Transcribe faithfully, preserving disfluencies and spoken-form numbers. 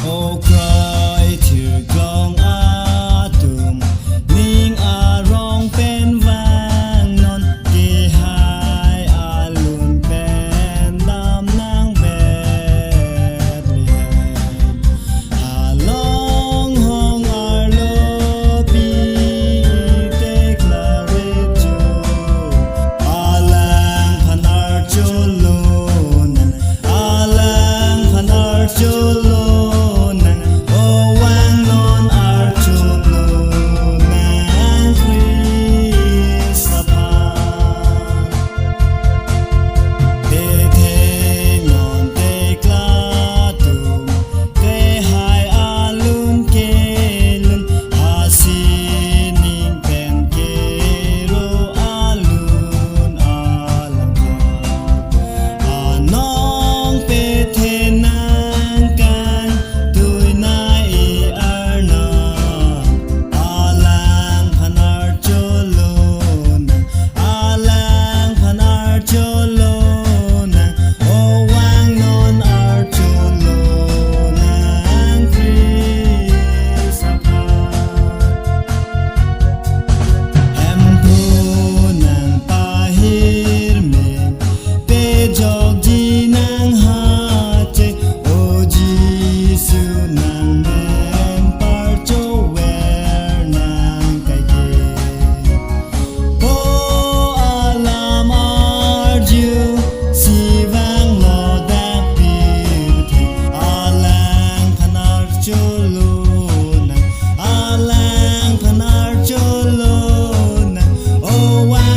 O kroi thirklong atum, ning arong pen vangnon, kehai alun pen damnang Bethlehem. Along hong arlo pi-ik teklar-et cho. Alangphan archo lonang, alangphan archo lonang, o vangnon archo lonang Christ aphan. Pethe non tekla atum, kehai alun kelun, asining pen kero alun alangphan. Anong pethe nangkan tui nai Arnam, alangphan archo lonang, alangphan archo lonang, o vangnon archo lonang Christ aphan. Hemphu nangpahirme, pejokji nang hache, o Jisu nang men parcho ver nang kaike. Po alam arju si vanglo dak pirthe, alangphan archo lonang, alangphan archo lonang, o vang